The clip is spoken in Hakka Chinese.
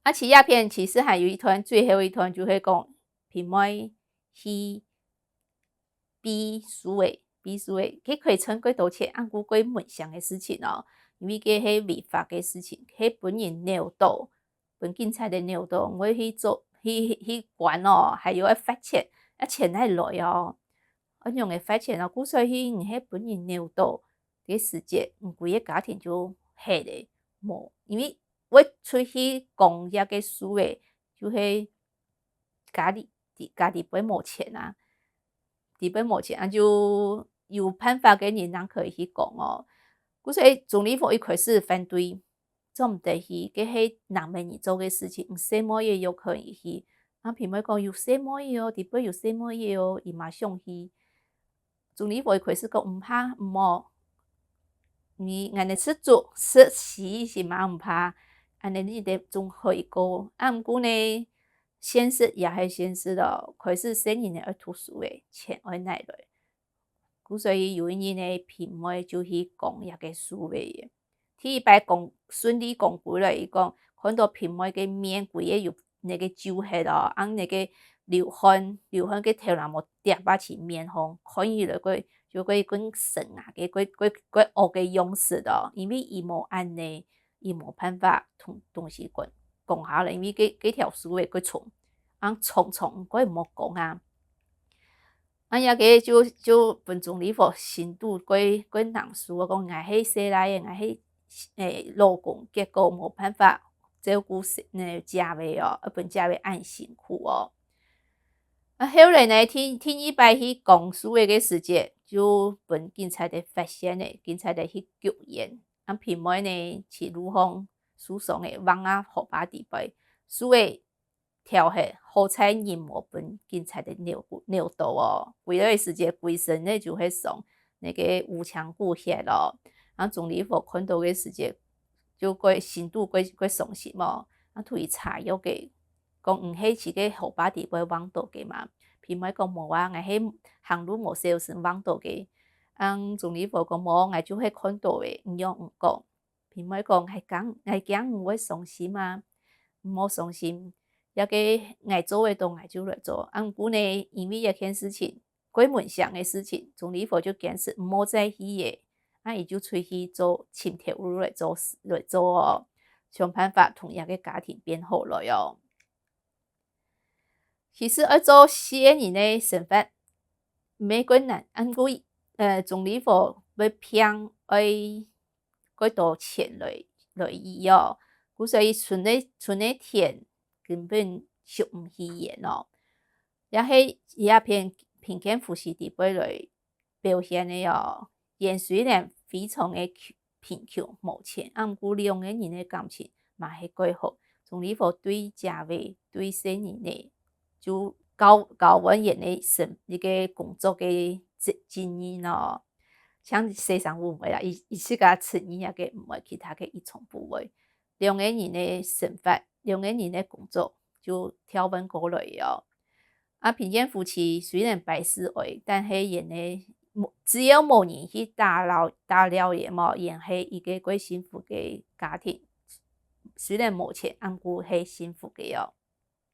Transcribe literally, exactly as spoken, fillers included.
啊，其實這片其實還有一段，最後一段就係講平妹去 避暑仔，避暑仔，佢可以賺幾多錢，毋過該門上个事情哦，因為該係違法个事情，係分人扭到，分警察个扭到，會去做，去，去關哦，還有愛罰錢，啊錢哪來哦？恁樣个罰錢哦，故所以你係分人扭到个時節，你歸个家庭就係咧，無，因為會出去講這个事个，就係 家裡，家裡背無錢啊，裡背無錢啊，就有辦法个人正可以去講哦。故所鍾理和一開始反對，做毋得去，該係男仔人做个事情，毋細妹仔又可以去。啊平妹講有細妹仔哦，裡背有細妹仔哦，佢嘛想去。鍾理和一開始講毋怕，毋好，你𠊎等食粥食稀係嘛毋怕，恁樣你等總好一個。啊毋過呢， 現實也係現實哦，開始細人仔愛讀書咧，錢愛哪來？故所以有一日呢，平妹就去講這个事咧。第一擺講，順利講歸來，佢講看到平妹个面歸个有該个皺核哦，恁樣个流汗，流汗个頭那毛貼啊在面項，看起來个就个更深啊，个个个个惡个樣式哦，因為佢無恁樣，佢無辦法同東西講講下來，因為該該條事个个重，恁重重个毋好講啊。啊這个就就分鍾理和心肚个个難受，講𠊎係細賴仔，𠊎係誒老公，結果無辦法照顧細誒姐仔哦，愛分姐仔恁辛苦哦。啊後來呢，第第二擺去講事个个時節，就分警察仔發現咧，警察仔去逐佢。 啊平妹呢，在路項受傷仔，橫啊河壩裡背，手仔跳忒，好在人無分警察仔扭扭到哦。歸來个時節，歸身呢就係傷，該个烏青古血咯。啊鍾理和看到个時節，就个心肚个个傷心哦，啊同佢擦藥个，講毋係在該河壩裡背橫到个嘛？平妹講無啊，𠊎係行路無小心橫到个。 啊鍾理和講無，𠊎就係看到个，你仰毋講？平妹講𠊎驚，𠊎驚你會傷心啊，毋好傷心，這个𠊎做得到𠊎就來做。啊毋過呢，因為這件事情，該門上个事情，鍾理和就堅持毋好再去咧，啊佢就出去做，尋頭路來做事來做哦，想辦法同這个家庭變好來哦。 其實愛做四個人个生活，毋係困難，毋過呃鍾理和愛拚愛幾多錢來來醫哦，故所以賰个賰个田根本收毋起佢哦。也係這片貧賤夫妻裡背來 表現个哦。佢雖然非常个貧窮無錢，啊毋過兩個人个感情嘛係蓋好。鍾理和對姐仔對細人仔，就交交換佢个生一个工作个責責任哦。像洗衫褲毋會啦，佢佢自家出二啊个毋會，其他个一從不會。兩個人个生活，兩個人个工作就調換過來哦。 啊貧賤夫妻雖然擺事哀，但係佢个無只要無人去打擾打擾佢無，佢係一個蓋幸福个家庭。雖然無錢，毋過係幸福个哦。